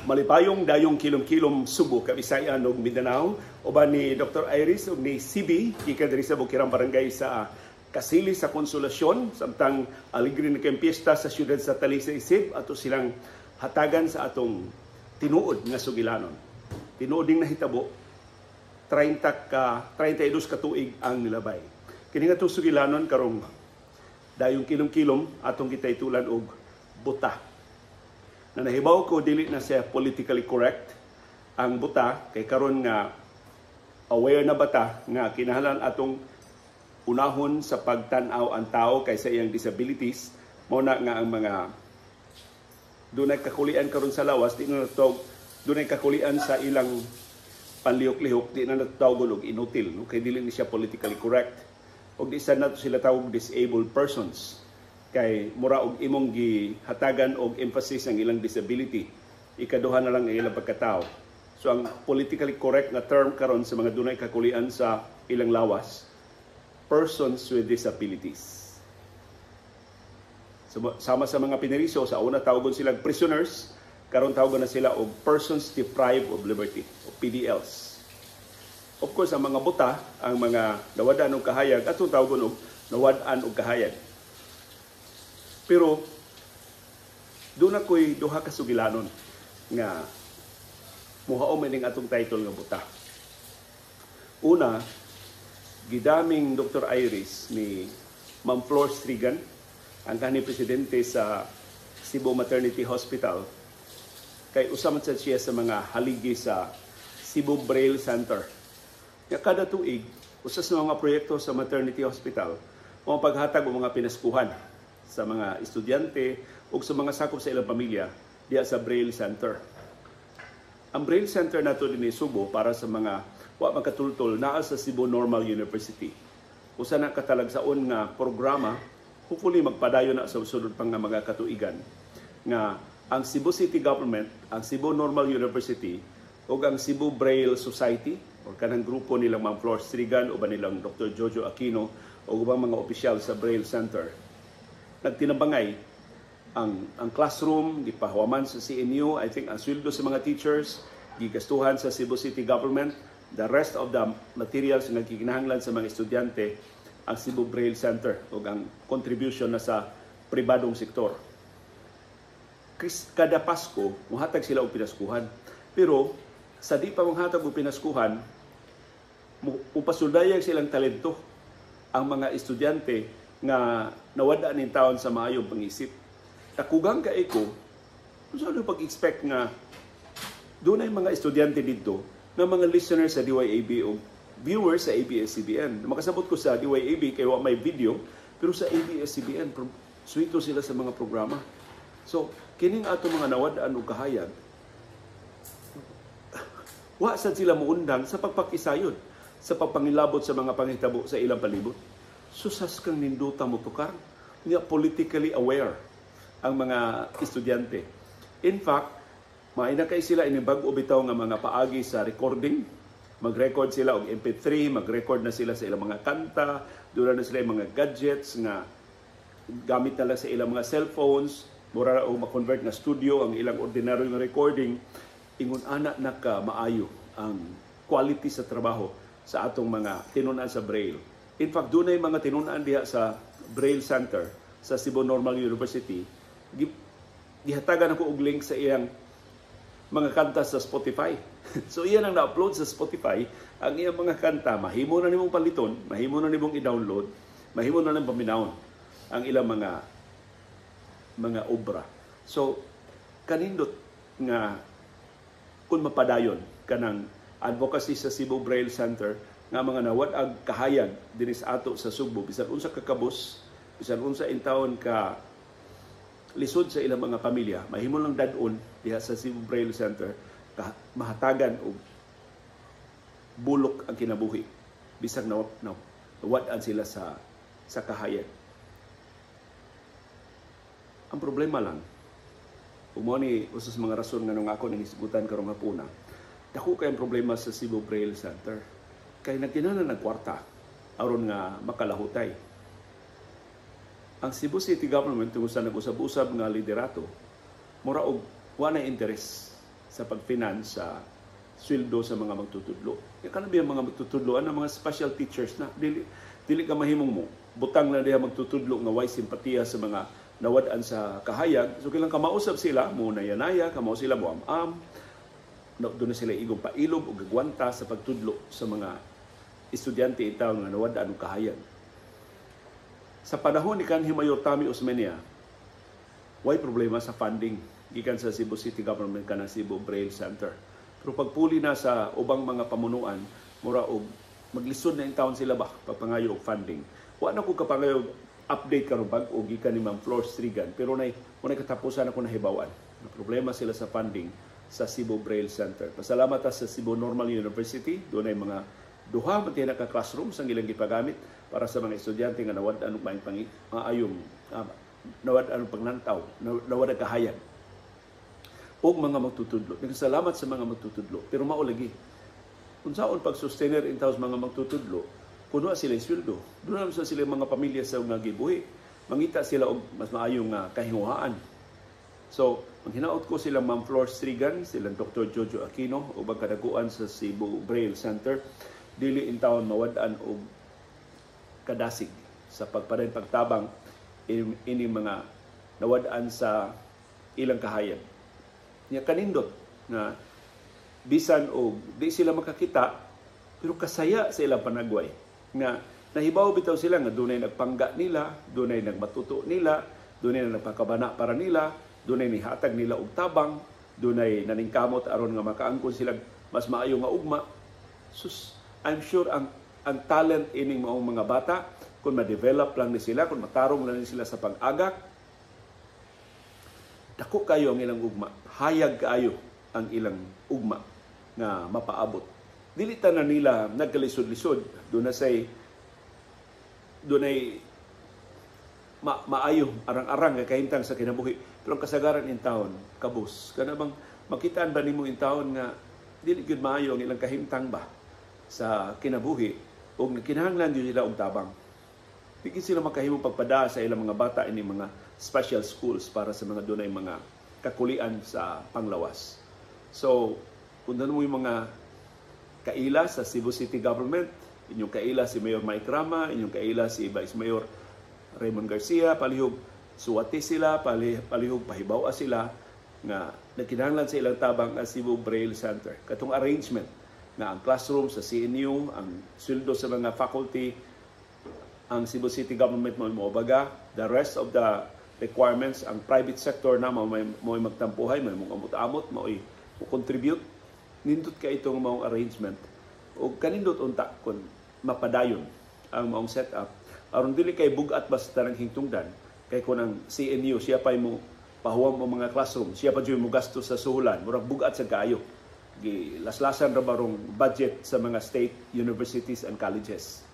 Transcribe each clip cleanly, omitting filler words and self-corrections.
Malipayong dayong kilom-kilom, Subo, Kabisayan ug Mindanao, uban ni Dr. Iris ug ni CB gikan diri sa Bukirang Barangay sa Kasili sa Konsolasyon, samtang aligre na kay piyesta sa siyudad sa Talisay, Isib ato silang hatagan sa atong tinuod nga sugilanon. Tinuod ding nahitabo 30 ka 32 ka tuig ang nilabay. Kini nga atong sugilanon karong dayong kilom-kilom, atong gitaytulan og "Buta". Na nahibaw ko dili na siya politically correct ang buta, kay karon nga aware na bata nga kinahanglan atong unahon sa pagtan-aw ang tao kaysa iyang disabilities. Mao na nga ang mga dunay kakulian karon sa lawas, di na natawag, dunay kakulian sa ilang panlihok-lihok, di na natawag og inutil, no? Kay dili ni siya politically correct og di sad nato sila tawag disabled persons kay mura og imong gihatagan og emphasis ang ilang disability, ikaduha na lang ang ilang pagkatao. So ang politically correct nga term karon sa mga dunay kakulian sa ilang lawas, persons with disabilities. So, sama sa mga pineriso, sa una tawagon silang prisoners, karon tawagon na sila og persons deprived of liberty o PDLs. Of course, ang mga buta, ang mga nawad-an og kahayag, atong tawagon og nawad-an og kahayag. Pero duna ko'y duha ka sugilanon nga muhaom ining atong title nga "Buta". Una, gidaming Dr. Iris ni Ma'am Flor Strigan, ang kanhi presidente sa Cebu Maternity Hospital, kay usa man sad siya sa mga haligi sa Cebu Braille Center. Nga kada tuig, usa sa mga proyekto sa Maternity Hospital, mao paghatag og mga pinaskuhan sa mga estudyante o sa mga sakop sa ilang pamilya diya sa Braille Center. Ang Braille Center nato dinhi Subo, para sa mga wa makatultol, naa sa Cebu Normal University. Usa na katalagsaon nga programa, hopefully magpadayon na sa sunod pang nga mga katuigan, nga ang Cebu City Government, ang Cebu Normal University ug ang Cebu Braille Society o kanang grupo nilang Ma'am Flor Strigan o ba nilang Dr. Jojo Aquino o ubang mga opisyal sa Braille Center, nagtinabangay ang classroom gipahuwaman sa CNU. I think ang sweldo sa mga teachers gigastuhan sa Cebu City Government. The rest of the materials nga gikinahanglan sa mga estudyante, ang Cebu Braille Center ug ang contribution na sa pribadong sektor. Kada Pasko muhatag sila og pinaskuhan, pero sa di pa manghatag og pinaskuhan, upasuldayag silang talento ang mga estudyante nga nawad-an ning taon sa maayong pangisip. Takugang ka ko, unsa ano pag-expect nga dunay mga estudyante didto nga mga listeners sa DYAB o viewers sa ABS-CBN? Makasabot ko sa DYAB kay wa may video, pero sa ABS-CBN, suwito sila sa mga programa. So, kining ato mga nawad-an og kahayag, wa sad sila muundang sa pagpakisayod, sa pagpangilabot sa mga panghitabo sa ilang palibot. Susas kang ninduta mo tukar nga politically aware ang mga estudyante. In fact, maina kay sila ini bag-o bitaw nga mga paagi sa recording. Mag-record sila og MP3, mag-record na sila sa ilang mga kanta, duna na sila yung mga gadgets nga gamit na lang sa ilang mga cellphones, mura og ma-convert na studio ang ilang ordinaryo nga recording. Ingon ana na ka maayo ang quality sa trabaho sa atong mga tinunan sa Braille. In fact, dunay mga tinunan diha sa Braille Center sa Cebu Normal University. Gihatagan ako og link sa iyang mga kanta sa Spotify. So iyan ang na-upload sa Spotify, ang iyang mga kanta, mahimo na nimong paliton, mahimo na nimong i-download, mahimo na nimong paminawon ang ilang mga obra. So kanindot nga kung mapadayon kanang advocacy sa Cebu Braille Center nga mga nawad-ag kahayag dinhi sa ato sa Sugbo, bisan unsa ka kabus, bisan unsa intawon ka lisod sa ilang mga pamilya, mahimo lang dad-on diha sa Cebu Braille Center, mahatagan og bulok ang kinabuhi bisag na, na nawad-an sila sa kahayag. Ang problema lang, ug mao ni usa sa mga rason nganong ako nanghisgutan karong hapuna, dako kay ang problema sa Cebu Braille Center. Kay nagkinahanglan ng kwarta aron nga makalahutay. Ang Cebu City Government, tungod sa nag-usab-usab nga liderato, mura og wa na interes. sa pag-finance sa sweldo sa mga magtutudlo. Ya kanang biya mga magtutudlo ang mga special teachers na dili dili ka mahimong mo butang na diha magtutudlo nga way simpatiya sa mga nawad-an sa kahayag. So kailang kamausap sila, mo nayanaya, kamao sila mo am-am, doon na sila igong pailob o gagwanta sa pagtudlo sa mga estudyante itaw nga nawad-an og kahayag. Sa panahon ni kanhi Mayor Tommy Osmeña, way problema sa funding gikan sa Cebu City Government kanang Cebu Braille Center. Pero pagpuli na sa ubang mga pamunuan, mura og maglisod na intawon sila ba pagpangayo og funding. Wa na ko kapangayo update karon bag-o gikan ni Ma'am Flor Strigan, pero nay unay katapusan ako nahibaw-an. Na problema sila sa funding sa Cebu Braille Center. Pasalamat ta sa Cebu Normal University, dunay mga duha man ka classrooms ang ilang gipagamit para sa mga estudyante nga nawad-an og maayong pangi maayong nawad-an og pagnantaw, nawad kahayag og mga magtutudlo. Nagkasalamat sa mga magtutudlo, pero mao lagi unsaon pag-sustainer in sa mga magtutudlo kun wa sila sweldo? Doon naman sa sila mga pamilya sa nga gibuhi. Mangita sila og mas maayong kahinguhaan. So, ang hinaot ko silang Ma'am Flor Strigan, silang Dr. Jojo Aquino, ug ang kadaguan sa Cebu Braille Center, dili in taon mawad-an og kadasig sa pagpadayon pagtabang ini mga nawad-an sa ilang kahayag. Nya kanindot nga bisan og di sila makakita, pero kasaya sa ilang panagway nga nahibaw bitaw sila nga dunay nagpangga nila, dunay nagmatuto nila, dunay nagpakabana para nila, dunay nihatag nila og tabang, dunay naningkamot aron nga makaangkon sila mas maayo nga ugma. Sus, I'm sure ang talent ining maong mga bata, kung ma-develop lang ni sila, kung matarong lang ni sila sa pag-agak, dako kayo ang ilang ugma, hayag kaayo ang ilang ugma nga mapaabot. Dili tanan nila nagkalisod-lisod, doon na say dunay maayo arang-arang nga kahimtang sa kinabuhi, pero ang kasagaran in taon kabus. Kana bang makitaan ba nimo in taon nga dili gyud maayo ang ilang kahimtang ba sa kinabuhi ug kinahanglan gyud sila og tabang? Di gyud sila makahimo pagpada sa ilang mga bata ini mga special schools para sa mga dunay mga kakulian sa panglawas. So kung mo yung mga kaila sa Cebu City Government, inyong kaila si Mayor Mike Rama, inyong kaila si Vice Mayor Raymond Garcia, palihog suwati sila, palihog pahibaw sila nga nagkinahanglan sa ilang tabang ang Cebu Braille Center. Katong arrangement nga ang classroom sa CNU, ang sweldo sa mga faculty, ang Cebu City Government mo mobaga, the rest of the requirements ang private sector na mo magtampuhay, mo amot-amot, mo contribute. Nindot kay itong maong arrangement o kanindot unta kung mapadayon ang maong setup aron dili kay bugat basta ng hingtungdan, kay kun ang CNU siya pay mo pahuwam mo mga classroom, siya pa jud mo gasto sa suhulan, murag bugat sa kaayo, gilaslasan ra barong budget sa mga state universities and colleges.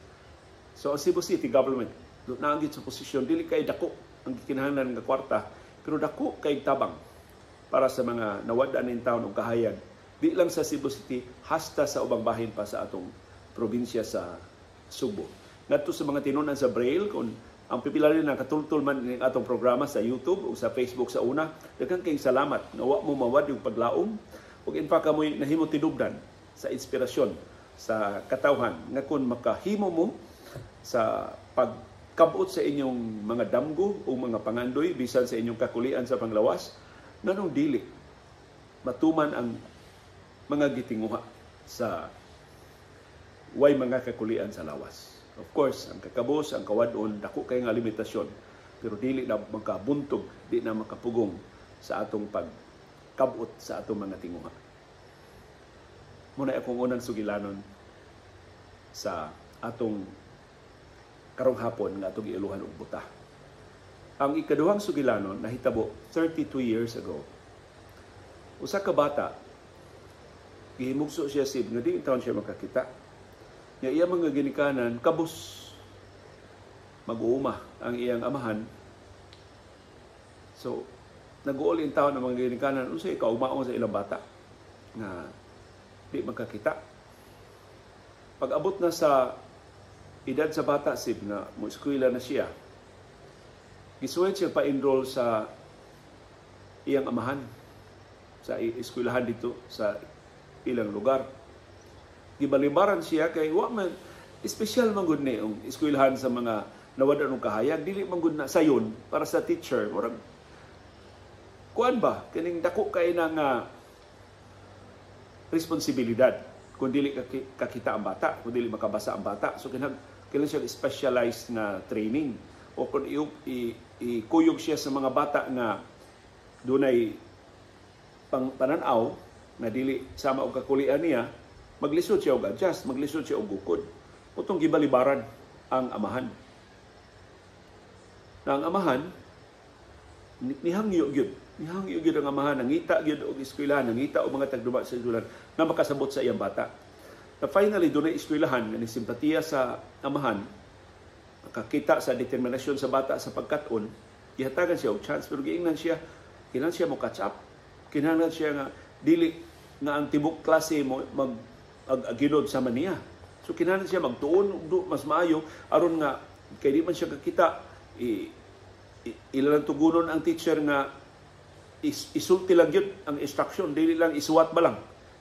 So ang Cebu City Government naanggit sa posisyon, dili kay dako ang gikinahanglan nga kwarta, pero dako kay tabang para sa mga nawad-an nin taon og kahayag, di lang sa Cebu City, hasta sa ubang bahin pa sa atong probinsya sa Subo. Ngadto sa mga tinunan sa Braille, kung ang pipila rin nakatultul man ning atong programa sa YouTube o sa Facebook sa una, daghang kayong salamat. Nawa mo mawad yung paglaom ug in fact kamoy nahimo tinubdan sa inspirasyon sa katawhan nga kung makahimo mo sa pagkabot sa inyong mga damgo o mga pangandoy bisan sa inyong kakulian sa panglawas, nganong dili matuman ang mga gitinguha sa way mga kakulian sa lawas. Of course, ang kakabos, ang kawadon, dako kay nga limitasyon, pero dili na makabuntog, di na makapugong sa atong pagkabot sa atong mga tinguha. Muna akong unang sugilanon sa atong karong hapon nga atong giiluhan og buta. Ang ikaduhang sugilanon nahitabo 32 years ago. Usa ka bata, gihimugso siya sib nga di taon siya makakita. Nga iya mga ginikanan kabus mag-uuma ang iyang amahan. So nag-uol in taon ang mga ginikanan unsay kaumaon sa ilang bata nga di makakita. Pag-abot na sa edad sa bata sib nga mo eskwela na siya, gisuway siya pa-enroll sa iyang amahan. sa eskwelahan dito sa ilang lugar. Gibalibaran siya kay wa man espesyal man gud ni ang eskwelahan sa mga nawad-an og kahayag, dili man gud na sayon para sa teacher. Murag kuan ba kining dako kay na nga responsibilidad kung dili kakita ang bata, kung dili makabasa ang bata. So kinahanglan siya specialized na training o kung ikuyog siya sa mga bata nga dunay pananaw na dili sama og kakulian niya, maglisod siya og adjust, maglisod siya og gukod. Utong gibalibaran ang amahan. Na ang amahan nihangyo gyud. Nihangyo gyud ang amahan, nangita gyud og eskwelahan, nangita og mga tagduma sa eskwelahan na makasabot sa iyang bata. Na finally dunay eskwelahan nga ni simpatiya sa amahan, nakakita sa determinasyon sa bata sa pagkat-on, gihatagan siya og chance, pero giingnan siya, kinahanglan siya mo catch up. Kinahanglan siya nga dili nga ang tibok klase mo mag aginod sa maniya. So kinahanglan siya magtuon mas maayo aron nga kay di man siya kakita, ilang tugunon ang teacher nga isulti lang yun ang instruction, dili lang isuwat ba lang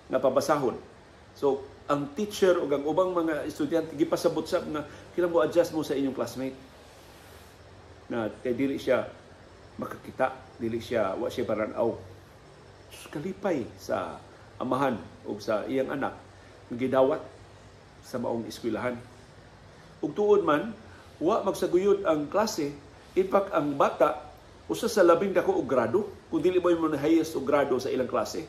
nga pabasahon. So ang teacher o ang ubang mga estudyante gipasabot sab nga kinahanglan mo adjust mo sa inyong classmate na kay dili siya makakita, dili siya, wa siya paranaw. Kalipay sa amahan o sa iyang anak gidawat sa maong eskwelahan. Ug tuod man, wa magsaguyod ang klase. In fact, ang bata usa sa labing dako og grado, kung dili mo mo highest og grado sa ilang klase.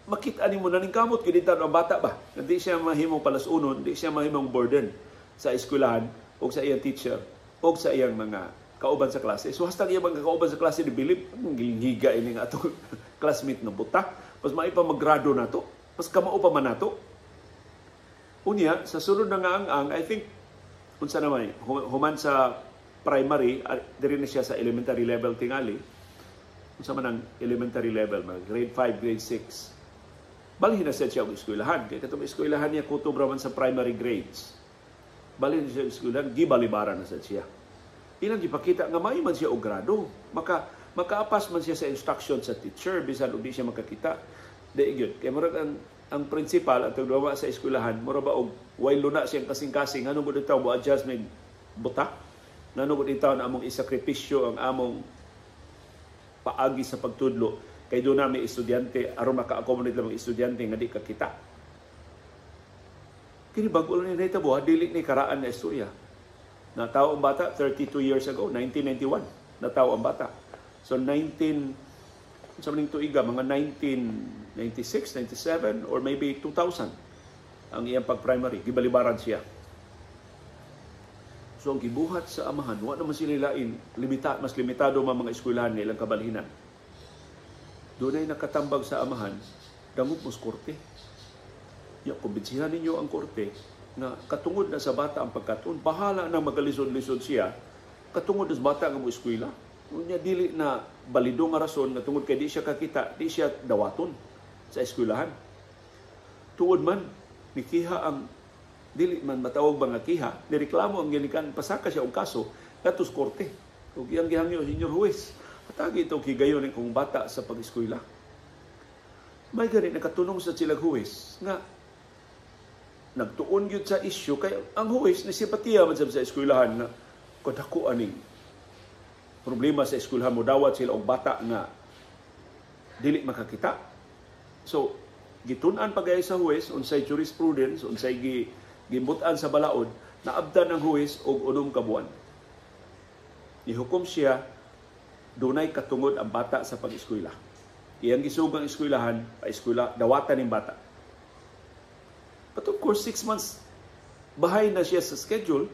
Makita nimo na ning kamot gid ang bata ba. Hindi siya mahimong palasunon, di siya mahimong burden sa eskwelahan o sa iyang teacher o sa iyang mga kauban sa klase. So hasta iyang mga kauban sa klase ni bilib, ang gihiga ini nga atong classmate na buta. Mas maipa maggrado na to. Mas kamao pa man nato. Unya, sa sunod na nga ang, I think, unsa naman, human sa primary, diri na siya sa elementary level tingali. Unsa man ang elementary level, mga grade 5, grade 6. Balhin na siya og eskwelahan. Kaya katong eskwelahan niya, kutob ra man sa primary grades. Balhin na siya og eskwelahan, gibalibaran na siya. Ilang gipakita nga maayo man siya og grado. Makaapas man siya sa instruction sa teacher, bisan og di siya makakita. Di gyud. Kaya murag ang principal at tagduwa sa eskwelahan, mura ba og way luna siyang kasing-kasing, ngano gud itaw mo adjust may buta? Ngano gud itaw na among isakripisyo ang among paagi sa pagtudlo kay doon na may estudyante aron maka-accommodate lang mga estudyante nga di kakita. Kini bag-o lang ni nahitabo, dili ni karaan na istorya. Natawo ang bata 32 years ago, 1991. Natawo ang bata. So 19 sa maning tuiga, mga 1996, 97, or maybe 2000 ang iyang pag-primary. Gibalibaran siya. So ang gibuhat sa amahan, wa naman sila lain, mas limitado man mga eskwelahan nga ilang kabalhinan. Dunay nakatambag sa amahan, dangog mos korte. Ya, kumbinsihan ninyo ang korte na katungod na sa bata ang pagkatuon, bahala na magalisod-lisod siya, katungod na sa bata nga mo eskwela. Unya dili na balido nga rason nga tungod kay di siya kakita, di siya dawaton sa eskwelahan. Tuod man nikiha ang dili man matawag ba nga kiha, nireklamo ang ginikan, pasaka siya og kaso ngadto sa korte. Ug iyang gihangyo, "Senyor Huwes, hatagi itong higayon kong bata sa pag-eskwela." May gani nakatunong sa silag huwes nga nagtuon gyud sa issue kay ang huwes ni simpatiya man sab sa eskwelahan nga kadako aning problema sa eskwelahan, mo dawat sila og bata nga dili makakita. So gitun-an pagay sa huwes unsay jurisprudence, unsay gimbut-an sa balaod, naabdan ang huwes og 6 ka buwan. Nihukom siya dunay katungod ang bata sa pag-eskwela. Iyang gisugang eskwelahan, pa-eskwela, dawatan ning bata. But of course, 6 months bahay na siya sa schedule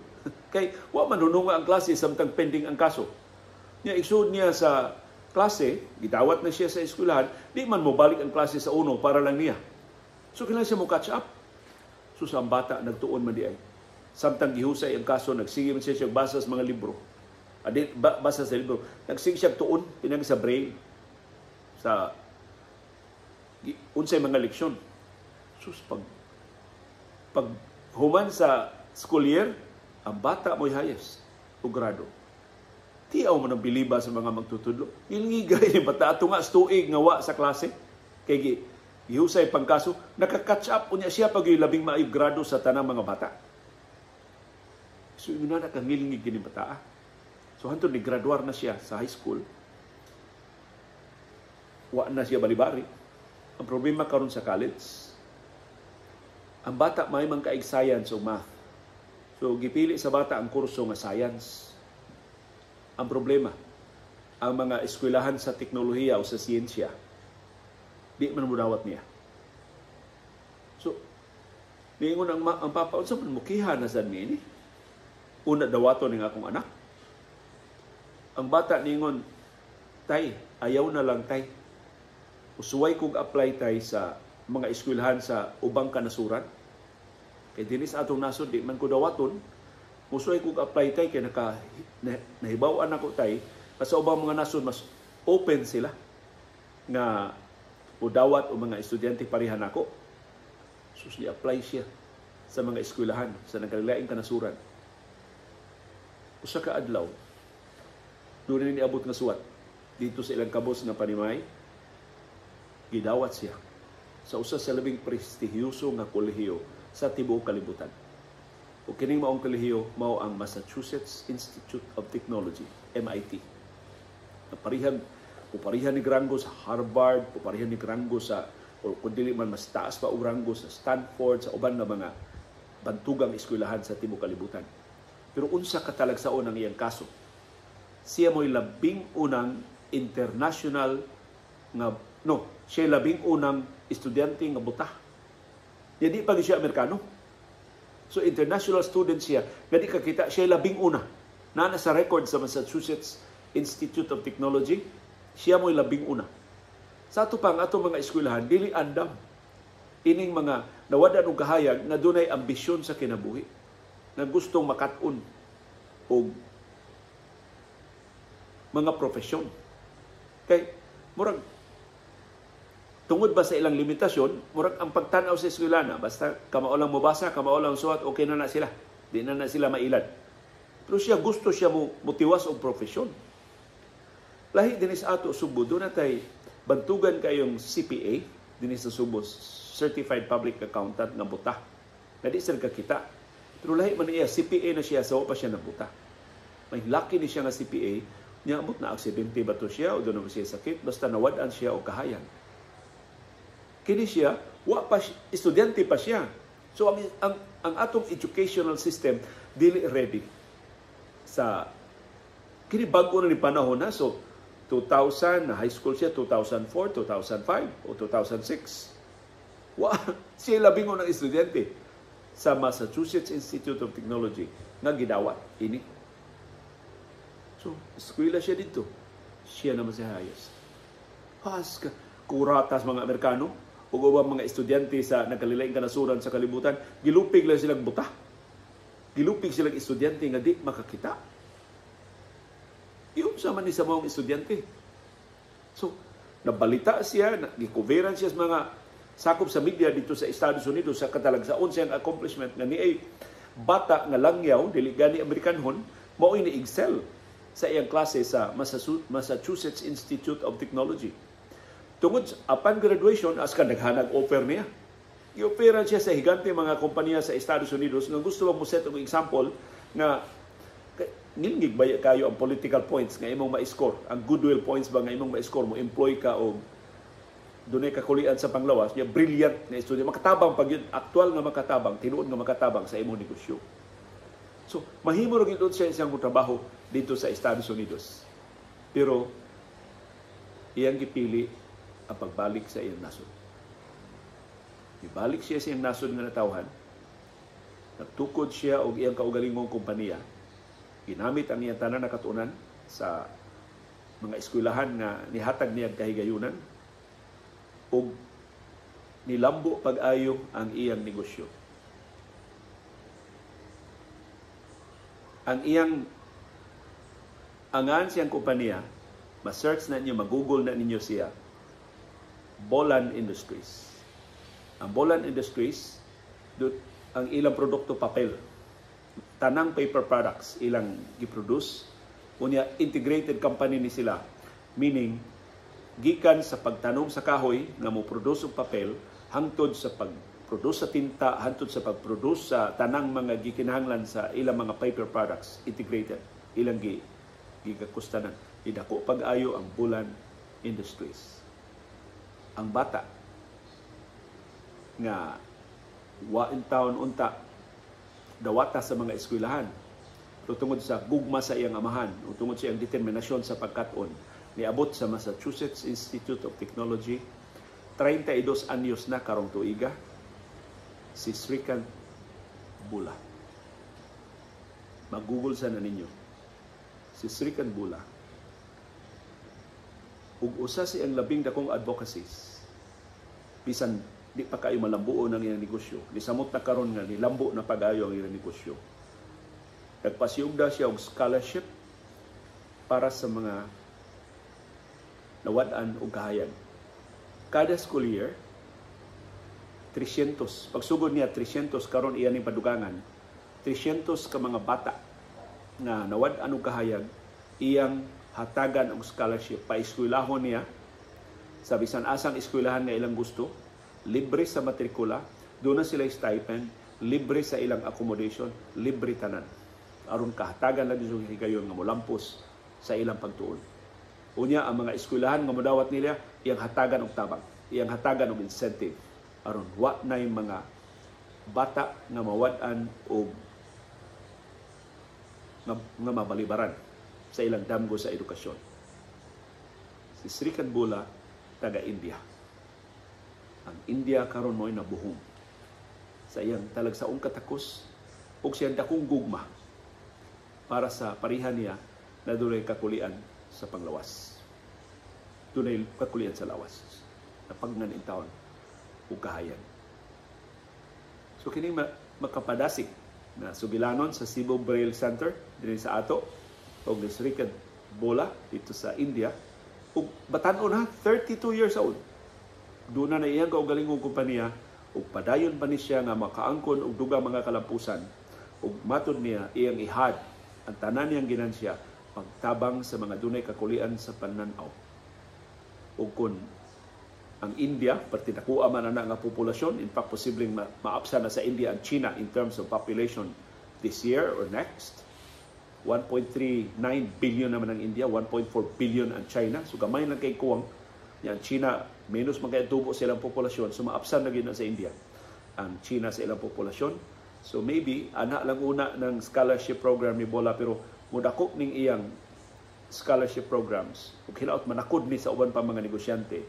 kay wa man hununga ang klase samtang pending ang kaso. Nya igsuod niya sa klase, gidawat na siya sa eskwelahan, di man mobalik ang klase sa uno para lang niya. So kailangan siya mo catch up. So sa bata nagtuon man di ay. Samtang gihusay ang kaso, nagsige man siya basa sa mga libro. Basa sa libro. Nagsige siya tuon pinagi sa braille sa unsay mga leksyon. Sus, pag human sa school year, ang bata mo'y highest o grado. Tiaw mo ng biliba sa mga magtutudlo. Ilingigay ni bata ato nga tuig nga wa sa klase. Kay gihusay pangkaso, naka-catch up unya siya pag labing maayong grado sa tanang mga bata. So yun na nakangilngig kini bata. So hantod ni graduar na siya sa high school. Wa na siya balibari. Ang problema karon sa college, ang bata may man kaig science o math. So gipili sa bata ang kurso nga science. Ang problema, ang mga eskwelahan sa teknolohiya o sa siyensya, di man mudawat niya. So, niingon ang papa, unsa man mukiha na sad ni? Una dawato ning akong anak. Ang bata niingon, "Tay, ayaw na lang, tay. Usuway kog apply, tay, sa mga eskwelahan sa ubang kanasuran. Kay dinis atong nasod, di man ko dawaton. Usuway kog apply, tay, kay nahibaw-an ako, tay, sa ubang mga nasod mas open sila nga udawat o mga estudyante pareha nako." So ni-apply siya sa mga eskwelahan sa nagkalaing kanasuran. Usa ka adlaw, doon niabot nga suwat dito sa ilang kabos nga panimay, gidawat siya sa usa sa labing prestihiyoso nga kolehiyo sa tibuok kalibutan. O kining maong kolehiyo mao ang Massachusetts Institute of Technology, MIT. Naparihan, puparihan ni ranggo sa Harvard, puparihan ni ranggo sa, o kung dili man mas taas pa og ranggo sa Stanford, sa uban nga mga bantugang eskwelahan sa tibuok kalibutan. Pero unsa katalagsaon ang iyang kaso? Siya mo'y labing unang international nga, no, siya labing unang estudyante nga buta. Di pa siya Amerikano. So international student siya, nga di kakita, siya labing una. Naa sa record sa Massachusetts Institute of Technology, siya mo'y labing una. Sa ato pang ato mga eskwelahan, dili andam ining mga nawad-an og kahayag nga dunay ambisyon sa kinabuhi, nga gustong makat-on og mga profesyon. Kay murag tungod ba sa ilang limitasyon, murag ang pagtan-aw sa eskwela na basta kamao lang mobasa, kamao lang suwat, okay na na sila. Di na na sila mailad. Pero siya gusto siya mo motiwas og profesyon. Lahi dinhi sa ato Subo, doon natay bantugan kayong CPA dinhi sa Subo, Certified Public Accountant nga buta. Na di sila kakita. Pero lahi man niya, CPA na siya, sa pa siya nabuta. May laki ni siya nga CPA, niya amot na aksidente ba to siya o doon na siya sakit, basta nawad-an siya o kahayag. Kini siya, wa pa siya, estudyante pa siya. So ang atong educational system dili ready sa kini bag-o na ni panahon na. So 2000 na high school siya, 2004, 2005 o 2006. Wa siya labing unang estudyante sa Massachusetts Institute of Technology nga gidawat ini. So, eskwela siya dito. Siya naman siya highest. Pas ka kuratas mga Amerikano ug ubang mga estudyante sa nagkalilaing kanasuran sa kalibutan, gilupig lang silang buta. Gilupig silang estudyante nga di makakita. Iunsa man ni sa mga estudyante. So, nabalita siya, gikuveran siya sa mga sakop sa media dito sa Estados Unidos sa katalagsaon siyang accomplishment nga niay bata nga langyaw, dili gani Amerikanhon, mao ni excel sa iyang klase sa Massachusetts Institute of Technology. Tungod upon graduation, as ka naghanag offer niya. Gi-offeran siya sa higante mga kompanya sa Estados Unidos nga gusto mo set og example nga ngilngig ba kayo ang political points nga imong ma-score, ang goodwill points ba nga imong ma-score, mo employ ka og dunay kakulian sa panglawas niya, brilliant na estudyante, makatabang pag yun, aktual nga makatabang, tinuod nga makatabang sa imong negosyo. So, mahimo ra gyud siya isang trabaho dito sa Estados Unidos. Pero iyang gipili ang pagbalik sa iyang nasod. Ibalik siya sa iyang nasod nga natawhan. Nagtukod siya og iyang kaugalingong kompanya. Ginamit ang iyang tanan na katunan sa mga eskwelahan nga nihatag niyang kahigayunan ug nilambo pag-ayo ang iyang negosyo. Ang iyang angan siyang kompanya, ma-search na ninyo, mag-google na ninyo siya, Bolan Industries. Ang Bolan Industries, ang ilang produkto papel, tanang paper products ilang giproduce. Unya integrated company ni sila, meaning Gikan sa pagtanom sa kahoy nga mo-produce og papel hangtod sa pag-produce sa tinta, hangtod sa pag-produce sa tanang mga gikinahanglan sa ilang mga paper products, integrated ilang gikakustanan. Idako pag-ayo ang Bulan Industries. Ang bata nga wa in town unta dawata sa mga eskwelahan, pero tungod sa gugma sa iyang amahan o tungod sa iyang determinasyon sa pagkat-on, niabot sa Massachusetts Institute of Technology, 32 anyos na karong tuiga, si Srikant Bula. Mag-Google sana ninyo. Si Srikant Bula. Ug usa sa iyang labing dakong advocacies, bisan di pa kayo malambuon ang iyang negosyo, nisamot na karon nga nilambo na pag-ayo ang iyang negosyo. Nagpasiyugda siya og scholarship para sa mga nawad-an og kahayag. Kada school year, 300. Pagsugod niya 300, karon iya ning padugangan. 300 ka mga bata nga nawad-an og kahayag iyang hatagan og scholarship. Paeskwelahon niya sa bisan asang eskwelahan nga ilang gusto, libre sa matrikula, doon na sila stipend, libre sa ilang accommodation, libre tanan. Aron kahatagan lang yung higayon nga molampos sa ilang pagtuon. Unya, ang mga eskwelahan nga modawat nila, iyang hatagan og tabang, iyang hatagan og incentive aron wa na yung mga bata nga mawad-an og nga mabalibaran sa ilang damgo sa edukasyon. Si Srikant Bula, taga India. Ang India karon mo'y nabuhong sa iyang talagsaong katakos ug siyang dakong gugma para sa pareha niya na dunay kakulian sa panglawas. Dunay kakulian sa lawas. Napagnan in taon ug kahayag. So kini makapadasig na sugilanon sa Cebu Braille Center dinhi sa ato og ni Srikant Bola dito sa India, ug batan-on ha, 32 years old. Doon na iyang kaugalingong kompanya ug padayon pa ni siya nga makaangkon og dugang mga kalampusan, ug matod niya iyang ihad ang tanan niyang ginansya pagtabang sa mga dunay kakulian sa pananaw. Ug kun ang India, perti nakuha man ana nga populasyon, in fact, posibleng maapsa na sa India ang China in terms of population this year or next. 1.39 billion naman ang India, 1.4 billion ang China. So gamay lang kay kuwang. Yan, China, menos man kay tubo sa ilang populasyon, so maapsan na gyud na sa India ang China sa ilang populasyon. So maybe, ana lang una ng scholarship program ni Bola, pero mudako ning iyang scholarship programs ug hinaot manakod ni sa uban pa mga negosyante.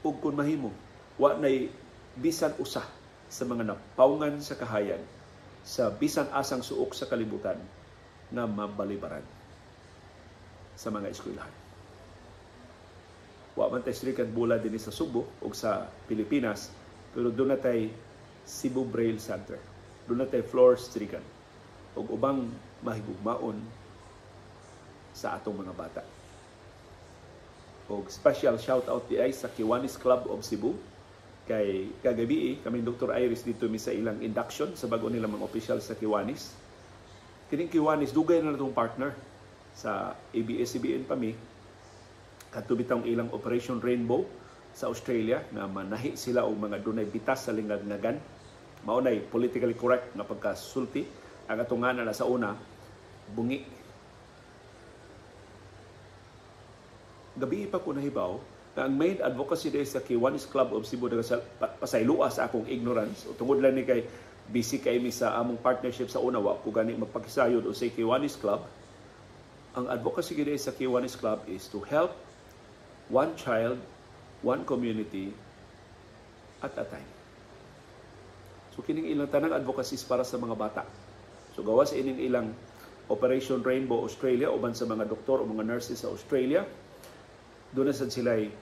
Ug kun mahimo, wa nay bisan usa sa mga napawngan sa kahayag sa bisan asang suok sa kalibutan na mabalibaran sa mga eskwelahan. Wa man tay Srikant Bola dinhi sa Subo ug sa Pilipinas, pero doon na tay Cebu Braille Center. Doon na tay Flor Strigan ug ubang mahigugmaon sa atong mga bata. Og special shout out di ay sa Kiwanis Club of Cebu, kay kagabi kami Dr. Iris dito mi sa ilang induction sa bago nila mga official sa Kiwanis. Kining Kiwanis dugay na natong partner sa ABS-CBN pa mi kadto bitawng ilang Operation Rainbow sa Australia nga manahi sila og mga dunay bitas sa lingagnagan. Mao nay politically correct nga pagkasulti ang atong nga na sa una bungi. Gabi pa ko nahibaw na ang main advocacy day sa Kiwanis Club of Cebu, pasayloa sa akong ignorance o tungod lang ni kay busy kay mi sa among partnership sa una, wa ko gani magpakisayod o sa Kiwanis Club. Ang advocacy day sa Kiwanis Club is to help one child, one community at a time. So kining ilang tanang advocacies para sa mga bata. So gawas ining ilang Operation Rainbow Australia uban sa mga doktor o mga nurses sa Australia, doon na sad sila'y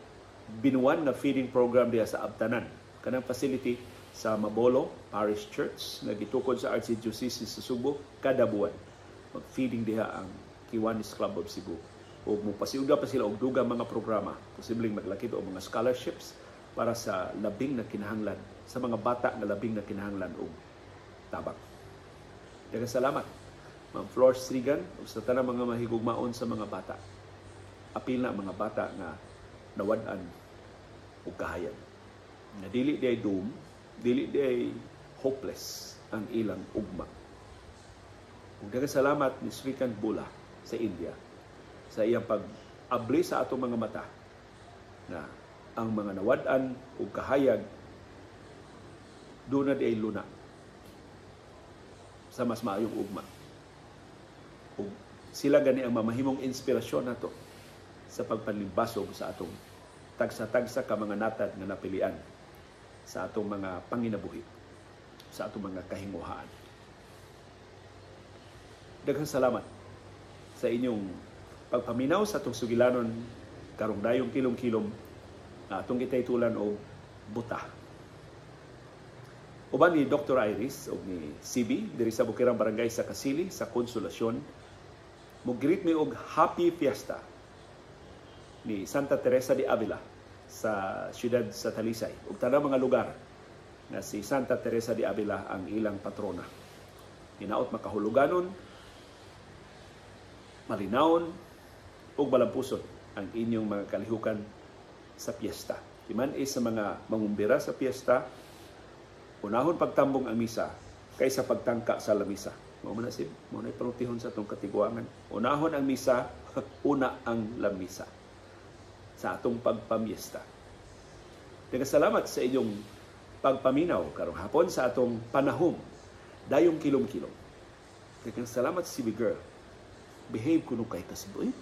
binuan na feeding program diha sa Abtanan. Kanang facility sa Mabolo Parish Church nga gitukod sa Archdiocese sa Subo kada buwan. Mag-feeding diha ang Kiwanis Club of Cebu. O mopasiuga pa sila og dugang mga programa, posibleng maglakip og mga scholarships para sa labing na kinahanglan, sa mga bata nga labing na kinahanglan og tabang. Daghang salamat, Ma'am Flor Strigan, ug sa tanang mga mahigugmaon sa mga bata. Apil na mga bata nga nawad-an og kahayag. Nga dili diay doom, dili diay hopeless ang ilang ugma. Ug daghang salamat ni Srikant Bula sa India sa iyang pag-abli sa atong mga mata na ang mga nawad-an og kahayag duna diay luna sa mas maayong ugma. Ug sila gani ang mamahimong inspirasyon nato sa pagpanlimbasog sa atong tagsa-tagsa ka mga natad nga napilian sa atong mga panginabuhi, sa atong mga kahinguhaan. Daghang salamat sa inyong pagpaminaw sa atong sugilanon karong dayong kilom-kilom na atong gitaytulan og "Buta". Uban ni Dr. Iris o ni CB diri sa Bukirang Barangay sa Kasili sa Konsolasyon, mo greet mi og Happy Fiesta ni Santa Teresa de Avila sa siyudad sa Talisay ug tanang mga lugar na si Santa Teresa de Avila ang ilang patrona. Hinaot makahuluganon, malinawon ug malampuson ang inyong mga kalihukan sa piyesta. Timan is sa mga mangumbira sa piyesta, unahon pagtambong ang misa kaysa pagtangka sa lamisa. Mao man na si mao na panultihon sa atong katiguangan. Unahon ang misa, una ang lamisa sa atong pagpamiesta. Salamat sa inyong pagpaminaw karong hapon sa atong panahom dayong kilom-kilom. Daghang salamat, CB girl. Behave kuno kay kasboy.